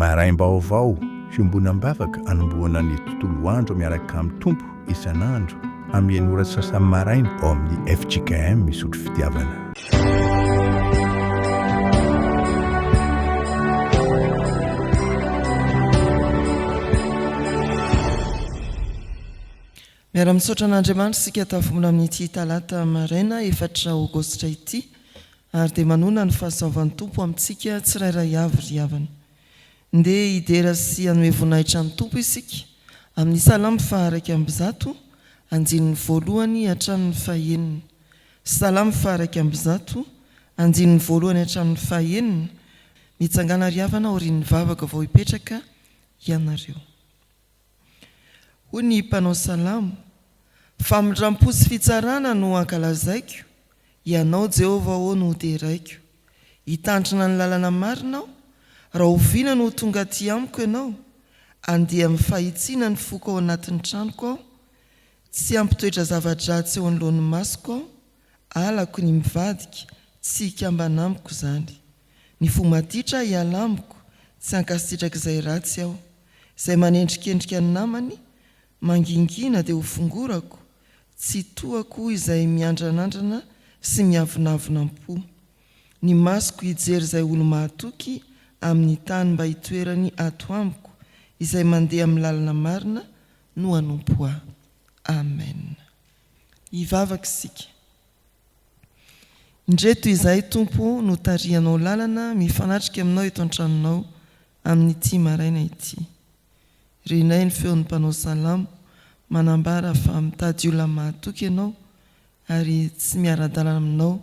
Maraim-baovao, fiombonam-bavaka anombohana ny tontolo andro miaraka amin'ny Tompo isan'andro amin'ny enina ora sy sasany maraina ao amin'ny fjkm Isotry Fitiavana. Miara-misaotra an'Andriamanitra isika tafomona amin'ity talata maraina efatra aogositra ity ary dia manona ny fahasoavan'ny Tompo amintsika tsirairay avy ry havana. Ndeha hidera sy hanome voninahitra ny Tompo isika amin'ny Salamo faha-101, andininy voalohany hatramin'ny fahenina. Salamo faha-101, andininy voalohany hatramin'ny fahenina, Mitsangàna ry havana aorian'ny vavaka vao hipetraka ianareo. Hoy ny mpanao salamo, Famindram-po sy fitsarana no ankalazaiko, Ianao, Jehovah ô, no hoderaiko. Hitandrina ny lalana marina aho, rahoviana no ho tonga aty amiko Ianao? Handeha amin'ny fahitsiana ny foko ao anatin'ny tranoko aho, tsy hampitoetra zava-dratsy eo anoloan'ny masoko aho, halako ny mivadika, tsy hikambana amiko izany. Ny fo maditra hiala amiko, tsy hankasitraka izay ratsy aho. Izay manendrikendrika ny namany, mangingina dia ho fongorako, tsy tohako izay miandranandrana sy miavonavona am-po. Ny masoko hijery izay olo-mahatoky amin'ny tany mba hitoerany ato amiko, izay mandeha amin'ny lalana marina no hanompo ahy. Amen. Hivavaka isika. Indreto izahay Tompo o no tarihanao lalana mifanatrika aminao eto an-tranonao amin'ity maraina ity. Renay ny feon'ny mpanao salamo manambara fa mitady olona mahatoky ianao ary tsy miara-dalana aminao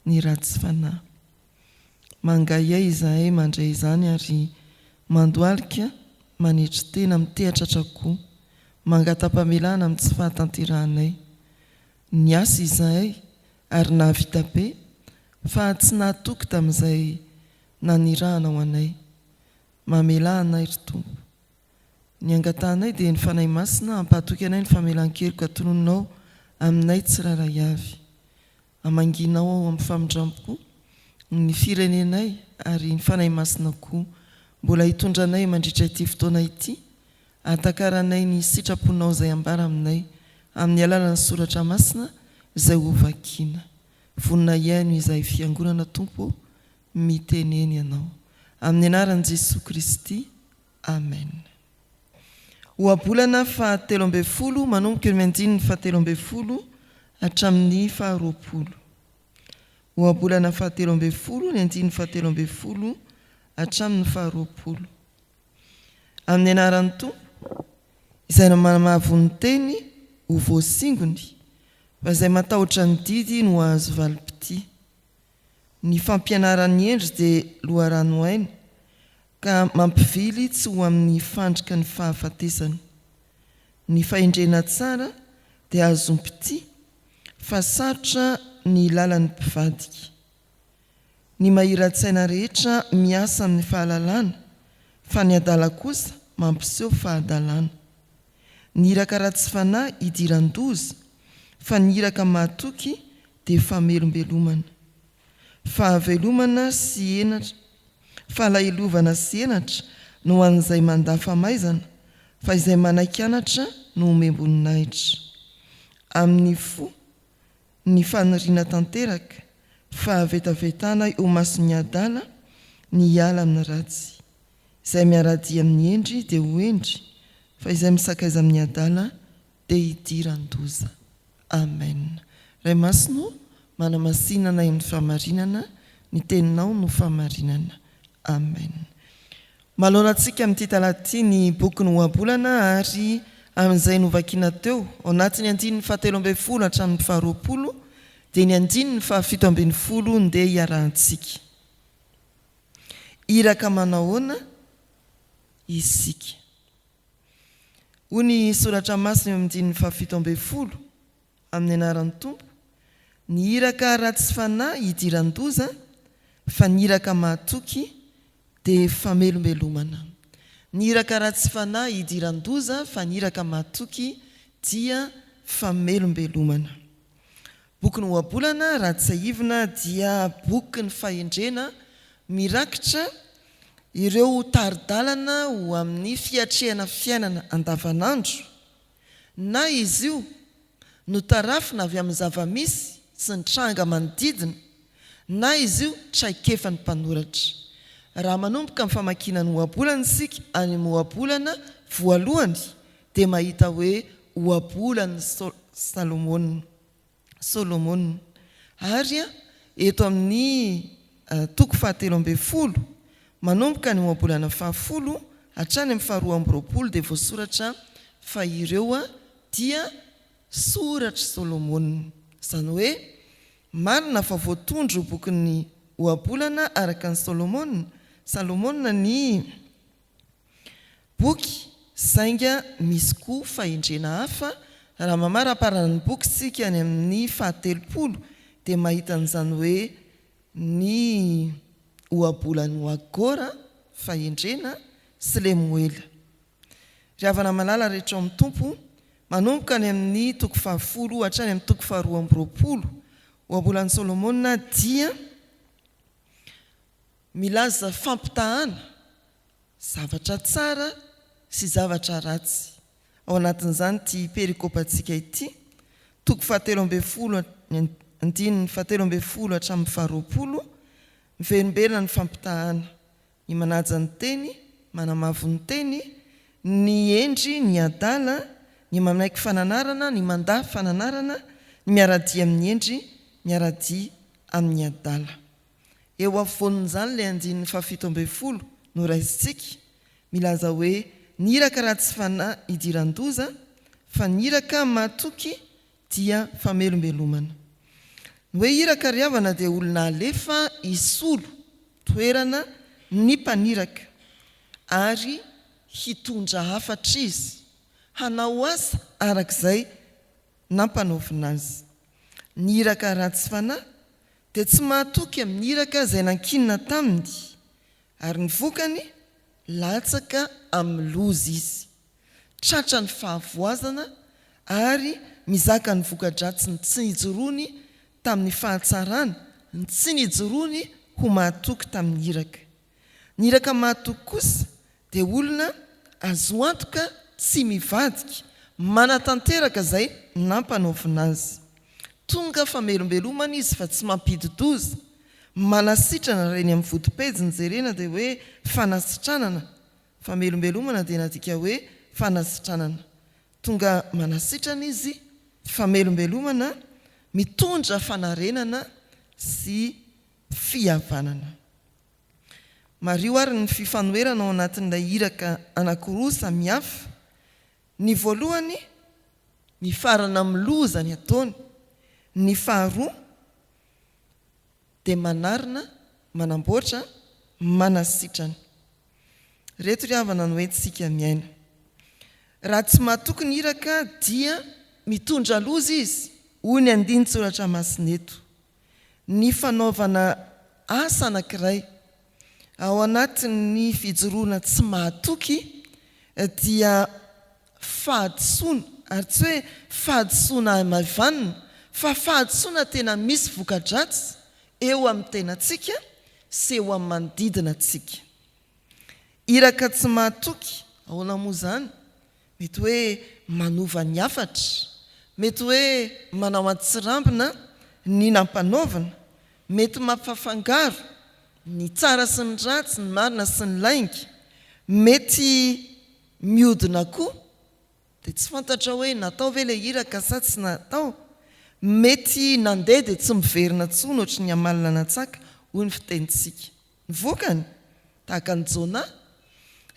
ny ratsy fanahy. Mangahiahy izahay mandray izany ary mandohalika manetry tena miteha-tratra koa mangata-pamelana amin'ny tsy fahatanterahanay. Niasa izahay ary nahavita be fa tsy nahatoky tamin'izay nanirahana ho anay. Mamelà anay ry Tompo. Ny angatahanay dia ny Fanahy Masina hampahatoky anay ny famelan-keloka tononinao aminay tsirairay avy. Hamangianao ao amin'ny famindram-po ny firenenay ary ny Fanahy Masina koa mbola hitondra anay mandritra ity fotoana ity Hahatakaranay ny sitraponao izay ambara aminay amin'ny alalan'ny Soratra Masina izay ho vakiana. Vonona hihaino izahay Fiangonana Tompo ô, mitenena Ianao. Amin'ny anaran'i Jesoa Kristy, Amen. Ohabolana faha 13 manomboka eo amin'ny andininy faha 13 hatramin'ny faha 20. Ohabolana faha 13 ny andininy faha 13 hatramin'ny faha 20. Amin'ny anaran'ny Tompo, izay manamavo ny teny ho voasingony, fa izay matahotra ny didy no hahazo valim-pitia. Ny fampianaran'ny hendry dia loharano aina, ka mampivily tsy ho amin'ny fandrika ny fahafatesana. Ny fahendrena tsara dia azom-pitia, fa sarotra ny lalan'ny mpivadika. Ny mahira-tsaina rehetra miasa amin'ny fahalalana, fa ny adala kosa mampiseho fahadalana. Ny iraka ratsy fanahy idiran-doza, fa ny iraka mahatoky dia famelombelomana. Fahavelomana sy henatra, fahalahelovana sy henatra no ho an'izay mandà famaizana, fa izay manaiky anatra no omem-boninahitra. Amin'ny fo ny faniriana tanteraka, fahavetavetana eo imason'ny adala ny hiala amin'ny ratsy. Izay miara-dia amin'ny hendry dia ho hendry, fa izay misakaiza amin'ny adala dia hidiran-doza. Amen. Ray Masina ô, manamasina anay amin'ny fahamarinana, ny Teninao no fahamarinana. Amen. Manoloana antsika amin'ity talata ity ny bokin'ny Ohabolana ary amin'izay novakiana teo, ao anatin'ny andininy fahatelo ambin'ny folo hatramin'ny faharoapolo dia ny andininy fahafito ambin'ny folo ndeha hiarahantsika. Iraka manahoana isika? Hoy ny Soratra Masina eo amin'ny andininy fahafito ambin'ny folo, Amin'ny anaran'ny Tompo, ny iraka ratsy fanahy idiran-doza, fa ny iraka mahatoky dia famelombelomana. Ny iraka ratsy fanahy idiran-doza, fa ny iraka mahatoky dia famelombelomana. Bokin'ny Ohabolana, raha tsiahivina, dia bokin'ny fahendrena mirakitra. Ireo tari-dalana ho amin'ny fiatrehana fiainana andavanandro, na izy io no tarafina avy amin'ny zava-misy sy ny tranga manodidina, na izy io traikefan'ny mpanoratra. Raha manomboka amin'ny famakiana ny ohabolana isika any amin'ny ohabolana voalohany dia mahita hoe ohabolan'i Salomona. Solomona. Ary eto amin'ny toko fahatelo ambinifolo, manomboka ny ohabolana fahafolo hatrany amin'ny faharoa ambiroapolo dia voasoratra fa ireo dia soratr'i Solomona. Izany hoe marina fa voatondro ho bokin'ny ohabolana araka an'i Solomona, Salomona ny. Boky, sainga misy koa fahendrena hafa, raha mamaraparana ny boky isika any amin'ny fahatelopolo dia mahita an'izany hoe ny ohabolan'i Agora, fahendrena, sy Lemoela. Ry havana malala rehetra ao amin'ny Tompo, manomboka any amin'ny toko fahafolo hatrany amin'ny toko faharoa ambiroapolo, ohabolan'i Solomona dia milaza fampitahana zavatra tsara sy zavatra ratsy. Ao anatin'izany ity perikopantsika ity, toko fahatelo ambinifolo andininy fahatelo ambinifolo hatramin'ny faharoapolo, miverimberina ny fampitahana, ny manaja ny teny, manamavo ny teny, ny hendry, ny adala, ny manaiky fananarana, ny mandà fananarana, ny miara-dia amin'ny hendry, miara-dia amin'ny adala. Eo afovoan'izany ilay andininy fahafito ambinifolo noraisintsika, milaza hoe ny iraka ratsy fanahy idiran-doza, fa ny iraka mahatoky dia famelombelomana. Ny hoe iraka ry havana dia olona alefa hisolo toerana ny mpaniraka ary hitondra hafatra izy, hanao asa araka izay nampanaovina azy. Ny iraka ratsy fanahy dia tsy mahatoky amin'ny iraka izay nankinina taminy, ary ny vokany, latsaka amin'ny loza izy. Tratra ny fahavoazana ary mizaka ny voka-dratsin'ny tsy nijoroany tamin'ny fahatsarana, ny tsy nijoroany ho mahatoky tamin'ny iraka. Ny iraka mahatoky kosa dia olona azo antoka tsy mivadika, manatanteraka izay nampanaovina azy. Tonga famelombelomana izy fa tsy mampidi-doza, manasitrana raha eny amin'ny vodipejy no jerena dia hoe fanasitranana, famelombelomana dia nadika hoe fanasitranana. Tonga manasitrana izy, famelombelomana, mitondra fanarenana sy fihavanana. Mariho àry ny fifanoherana ao anatin'ilay iraka anankiroa samihafa. Ny voalohany, mifarana amin'ny loza ny ataony. Ny faharoa, dia manarina, manamboatra, manasitrana. Ireto ry havana no entintsika miaina. Raha tsy mahatoky ny iraka dia mitondra loza izy, hoy ny andinin-tsoratra masina eto. Ny fanaovana asa anankiray ao anatin'ny fijoroana tsy mahatoky dia fahadisoana, ary tsy hoe fahadisoana hamaivanina fa fahadisoana tena misy voka-dratsy eo amin'ny tenantsika sy eo amin'ny manodidina antsika. Iraka tsy mahatoky, ahoana moa izany? Mety hoe manova ny hafatra, mety hoe manao an-tsirambina ny nampanaovina, mety mampifafangaro ny tsara sy ny ratsy, ny marina sy ny lainga, mety miodina koa dia tsy fantatra hoe natao ve ilay iraka sa tsy natao, mety nandeha dia tsy miverina intsony ohatry ny amalona natsaka hoy ny fitenintsika. Ny vokany, tahaka an'i Jonah,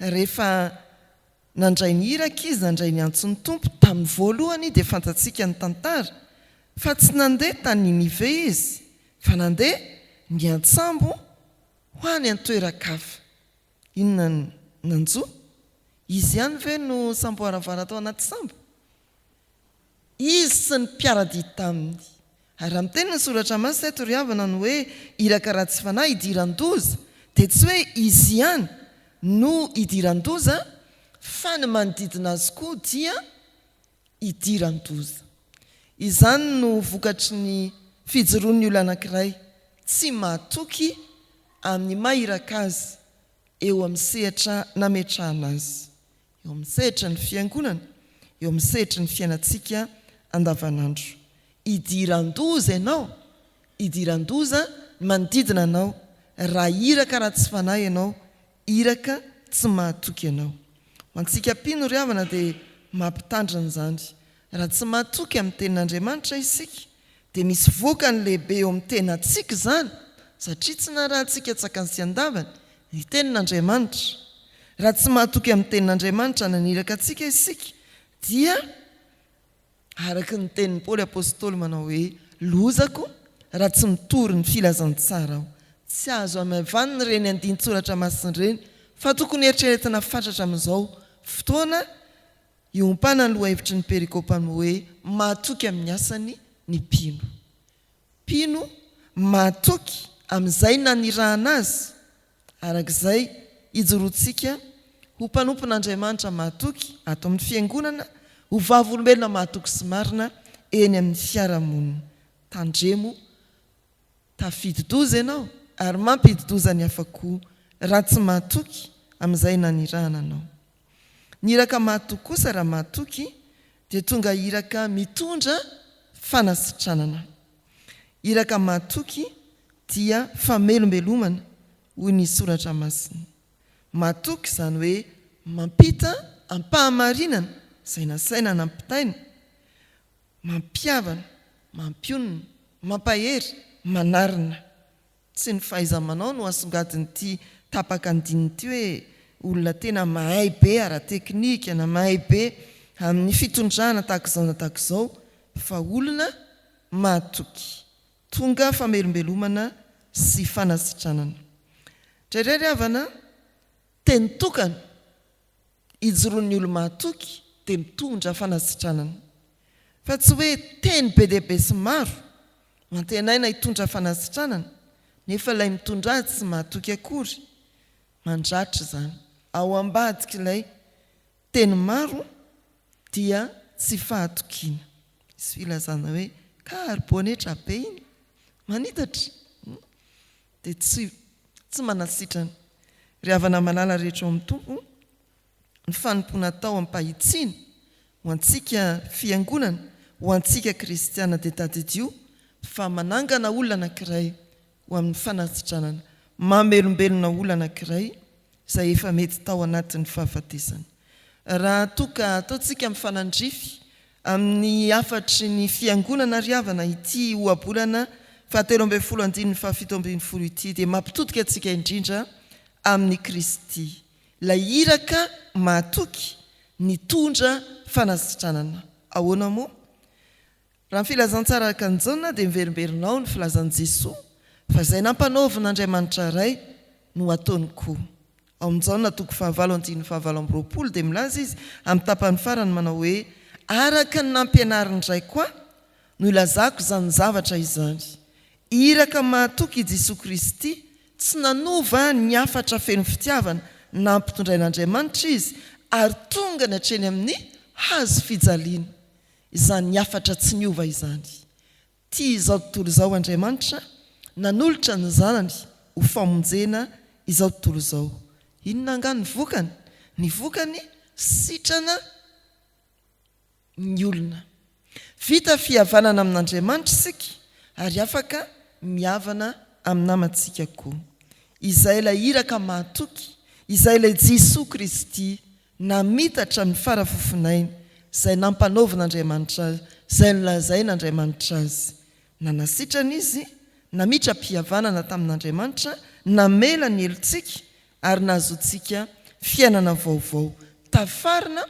rehefa Nandray ny iraka izy, nandray ny antson'ny Tompo. Tamin'ny voalohany dia fantatsika ny tantara fa tsy nandeha tany Ninive izy fa nandeha niantsambo ho any an-toeran-kafa. Inona no nanjo? Izy ihany ve no samboaravara tao anaty sambo? Izy sy ny mpiara-dia taminy. Ary raha miteny ny Soratra Masina eto ry havana ny hoe iraka ratsy fanahy idiran-doza dia tsy hoe izy ihany no idiran-doza fa ny manodidina azy koa dia idiran-doza. Izany no vokatry ny fijoroan'ny olona anankiray tsy mahatoky amin'ny maha iraka azy. eo amin'ny sehatra nametrahana azy, eo amin'ny sehatry ny Fiangonana, eo amin'ny sehatry ny fiainantsika andavanandro. Idiran-doza ianao, idiran-doza ny manodidina anao, raha iraka ratsy fanahy ianao, iraka tsy mahatoky ianao. Ho antsika mpino ry havana dia mampitandrina izany. Raha tsy mahatoky amin'ny tenin'Andriamanitra isika dia misy vokany lehibe eo amin'ny tenantsika izany satria tsy narahantsika an-tsakany sy an-davany ny tenin'Andriamanitra. Raha tsy mahatoky amin'ny tenin'Andriamanitra naniraka antsika isika dia Araka ny tenin'i Paoly Apostoly manao hoe, Lozako raha tsy mitory ny filazantsara aho. Tsy azo hamaivanina ireny andinin-tsoratra masina ireny fa tokony heritreretina fatratra amin'izao fotoana iompanan'ny lohahevitry ny perikopa ny hoe mahatoky amin'ny asany ny mpino. Mpino mahatoky amin'izay nanirahana azy Araka izay, ijoroantsika ho mpanompon'Andriamanitra mahatoky ato amin'ny Fiangonana, ho vavolombelona mahatoky sy marina eny amin'ny fiarahamonina. Tandremo, tafidi-doza ianao ary mampidi-doza ny hafa koa raha tsy mahatoky amin'izay nanirahana anao. Ny iraka mahatoky kosa raha mahatoky dia tonga iraka mitondra fanasitranana. Iraka mahatoky dia famelombelomana hoy ny soratra masina. Matoky izany hoe mampita am-pahamarinana izay nasaina nampitaina, mampihavana, mampionona, mampahery, manarina. Tsy ny fahaiza-manao no asongadin'ity tapaka andininy ity hoe olona tena mahay be ara-teknika na mahay be amin'ny fitondrana tahaka izao na tahaka izao fa olona mahatoky. Tonga famelombelomana sy fanasitranana. Indraindray ry havana, teny tokana ijoroan'ny olo-mahatoky dia mitondra fanasitranana. Fa tsy hoe teny be dia be sy maro no antenaina hitondra fanasitranana, nefa ilay mitondra azy tsy mahatoky akory. Mandratra izany. Ao ambadik'ilay teny maro dia tsy fahatokiana. Misy filazana hoe ka ary bonetra be iny, manitatra dia tsy tsy manasitrana. Ry havana malala rehetra ao amin'ny Tompo, ny fanompoana atao amim-pahitsiana ho antsika fiangonana, ho antsika kristiana dia tadidio fa manangana olona anankiray ho amin'ny fanasitranana, mamelombelona olona anankiray izay efa mety tao anatin'ny fahafatesana. Raha toa ka ataontsika mifanandrify amin'ny hafatry ny Fiangonana ry havana ity ohabolana fahatelo ambin'ny folo andininy faha-17 ity dia mampitodika antsika indrindra amin'i Kristy, ilay iraka mahatoky nitondra fanasitranana. Ahoana moa? Raha ny filazantsara araka an'i Jaona dia miverimberina ao ny filazan'i Jesoa fa izay nampanaovin'Andriamanitra Ray no ataony koa. Ao amin'ny Jaona toko fahavalo andininy fahavalo amby roapolo dia milaza izy amin'ny tapany farany manao hoe, Araka ny nampianarin'ny Raiko ahy no ilazako izany zavatra izany. Iraka mahatoky i Jesoa Kristy, tsy nanova ny hafatra feno fitiavana nampitondrain'Andriamanitra izy ary tongany hatreny amin'ny hazo fijaliana. Izany hafatra tsy niova izany. Tia izao tontolo izao Andriamanitra, nanolotra ny Zanany ho famonjena izao tontolo izao. Inona angaha ny vokany? Ny vokany, sitrana ny olona. Vita fihavanana amin'Andriamanitra isika ary afaka mihavana amin'ny namantsika koa. Izay ilay iraka mahatoky, izay ilay Jesoa Kristy Namitatra ny fara-fofonainy izay nampanaovin'Andriamanitra azy, izay nolazain'Andriamanitra azy. Nanasitrana izy, namitra-pihavanana tamin'Andriamanitra, namela ny helotsika ary nahazoantsika fiainana vaovao. Tafarina,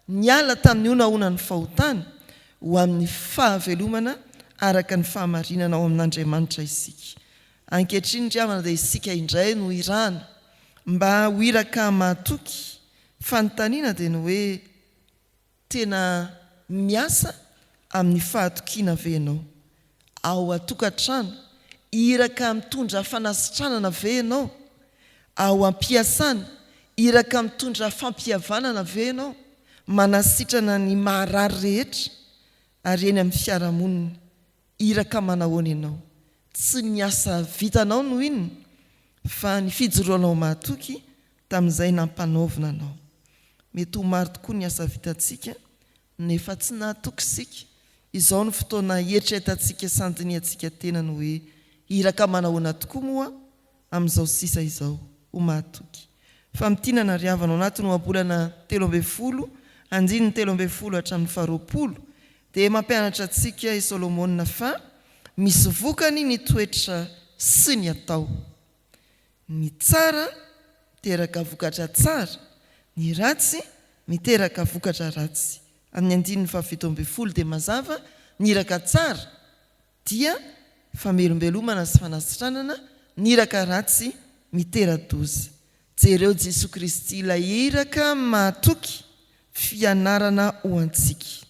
niala tamin'ny honahonan'ny fahotana ho amin'ny fahavelomana araka ny fahamarinana ao amin'Andriamanitra isika. Ankehitriny ry havana dia isika indray no irahana mba ho iraka mahatoky. Fanontaniana dia ny hoe tena miasa amin'ny fahatokiana ve ianao? Ao an-tokantrano, iraka mitondra fanasitranana ve ianao? Ao am-piasana, iraka mitondra fampihavanana ve ianao? Manasitrana ny maharary rehetra ary eny amin'ny fiarahamonina. Iraka manahoana ianao? Tsy ny asa vitanao no inona fa ny fijoroanao mahatoky. tamin'izay nampanaovina anao. Mety ho maro tokoa ny asa vitantsika nefa tsy nahatoky isika. Izao no fotoana hieritreretantsika sy handinihantsika tena ny hoe iraka manahoana tokoa moa aho amin'izao sisa izao ho mahatoky. Famintinana ry havana ao anatin'ny ohabolana 13 andininy 13 hatramin'ny faharoapolo dia mampianatra antsika i Solomona fa misy vokany ny toetra sy ny atao. Ny tsara miteraka vokatra tsara, ny ratsy miteraka vokatra ratsy. Amin'ny andininy faha-17 dia mazava, ny iraka tsara dia famelombelomana sy fanasitranana, ny iraka ratsy mitera-doza. Jereo Jesoa Kristy ilay iraka mahatoky, fianarana ho antsika.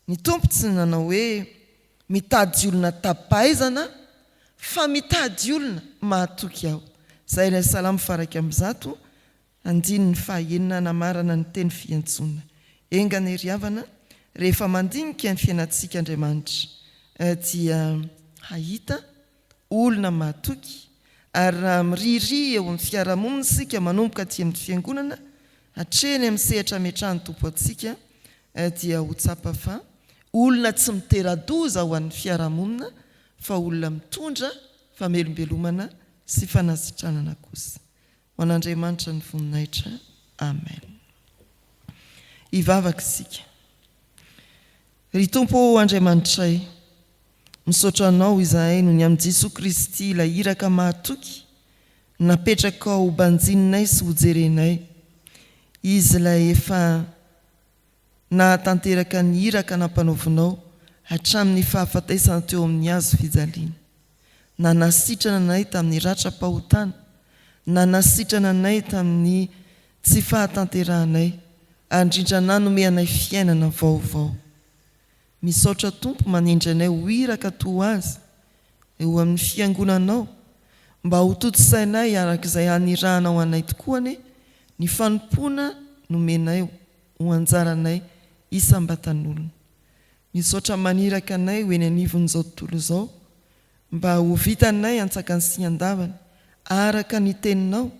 Ny Tompo tsy nanao hoe Mitady olona tapaizana fa mitady olona mahatoky aho. Izay ilay Salamo faha-101, andininy faha-enina namarana ny teny fiantsoana. Enga anie ry havana, rehefa mandinika ny fiainantsika Andriamanitra dia hahita olona mahatoky, ary raha miririha eo amin'ny fiarahamonina isika manomboka aty amin'ny fiangonana hatreny amin'ny sehatra ametrahan'ny Tompo antsika dia ho tsapa fa olona tsy mitera-doza ho an'ny fiarahamonina fa olona mitondra famelombelomana sy fanasitranana kosa. Ho an'Andriamanitra ny voninahitra. Amen. Hivavaka isika. Ry Tompo ô Andriamanitray, misaotra Anao izahay noho ny amin'i Jesoa Kristy ilay iraka mahatoky napetrakao ho banjininay sy hojerenay. Izy ilay efa nahatanteraka ny iraka nampanaovinao hatramin'ny fahafatesana teo amin'ny hazo fijaliana. Nanasitrana anay tamin'ny ratram-pahotana, nanasitrana anay tamin'ny tsy fahatanterahanay, ary indrindra nanome anay fiainana vaovao. Misaotra Tompo manendry anay ho iraka toa Azy eo amin'ny Fiangonanao, mba ho tontosainay araka izay hanirahanao anay tokoa anie ny fanompoana nomenay ho anjaranay isam-batan'olona. Misaotra maniraka anay ho eny anivon'izao tontolo izao mba ho vitanay antsakany sy andavany araka ny Teninao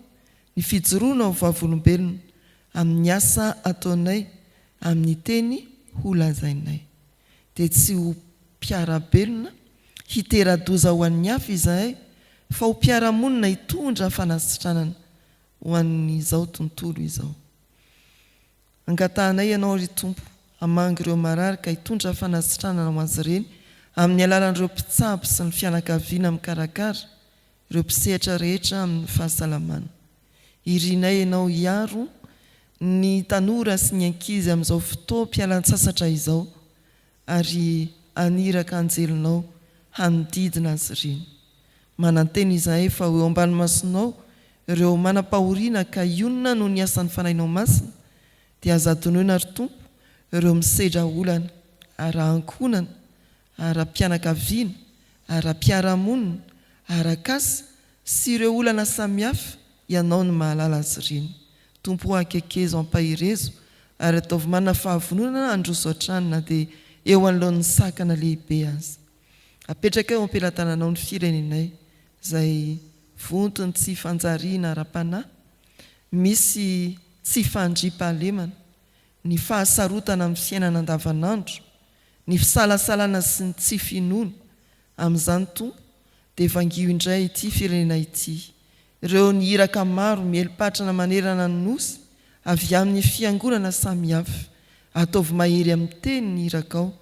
ny fijoroana ho vavolombelona amin'ny asa ataonay amin'ny teny ho lazainay. Dia tsy ho mpiara-belona hitera-doza ho an'ny hafa izahay fa ho mpiara-monina hitondra fanasitranana ho an'izao tontolo izao. Angatahanay Ianao, ry Tompo, hamangy ireo marary ka hitondra fanasitranana ho azy ireny amin'ny alalan'ireo mpitsabo sy ny fianakaviana mikarakara ireo mpisehatra rehetra amin'ny fahasalamana. Irinay Ianao hiaro ny tanora sy ny ankizy amin'izao fotoam-pialan-tsasatra izao ary haniraka anjelinao hanodidina azy ireny. Manantena izahay fa ho eo ambany masonao ireo manam-pahoriana ka hionona noho ny asan'ny Fanahinao Masina, dia aza adinoina, ry Tompo, ireo misedra olana ara-ankohonana, ara-pianakaviana, ara-piarahamonina, ara-kasa sy ireo olana samihafa, Ianao no mahalala azy ireny. Tompo o akekezo ampaherezo ary ataovy manana fahavononana handroso hatrany na dia eo anoloan'ny sakana lehibe aza. Apetraka eo am-pelatananao ny firenenay izay vonton'ny tsy fanjariana ara-panahy, misy tsy fandriampahalemana, ny fahasarotana amin'ny fiainana andavanandro, ny fisalasalana sy ny tsy finoana. Amin'izany Tompo dia vangio indray ity firenena ity. Ireo ny iraka maro mieli-patrana manerana ny Nosy avy amin'ny fiangonana samihafa. Ataovy mahery amin'ny teny ny irakao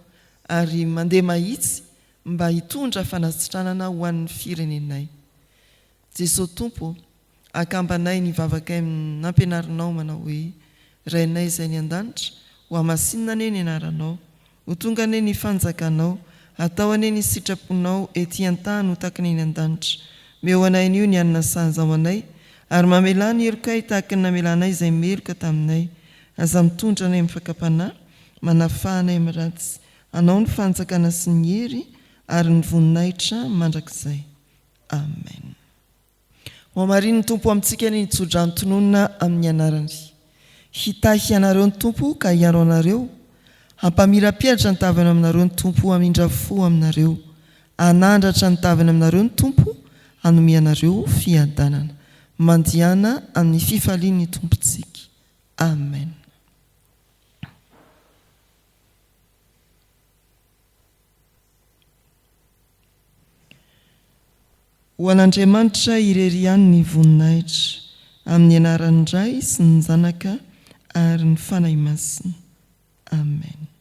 ary mandeha mahitsy mba hitondra fanasitranana ho an'ny firenenay. Jesoa Tompo ô, akambanay ny vavakay nampianarinao manao hoe, Rainay izay any an-danitra, ho hamasinina anie ny anaranao, ho tonga anie ny fanjakanao, atao anie ny sitraponao ety an-tany ho tahaka ny any an-danitra. Meo anay anio ny hanina sahaza ho anay, ary mamelà ny helokay tahaka ny namelanay izay meloka taminay. Aza mitondra anay amin'ny fakam-panahy, manafaha anay amin'ny ratsy. Anao ny fanjakana sy ny hery ary ny voninahitra mandrakizay. Amen. Hohamarinin'ny Tompo amintsika ny tsodrano tononina amin'ny anarany. Hitahy anareo ny Tompo ka hiaro anareo, hampamirapiratra ny tavany aminareo ny Tompo hamindra fo aminareo, hanandratra ny tavany aminareo ny Tompo hanome anareo fiadanana. Mandehana amin'ny fifalian'ny Tompontsika. Amen. Ho an'Andriamanitra irery ihany ny voninahitra, amin'ny anaran'ny Ray sy ny Zanaka ary ny Fanahy Masina. Amen.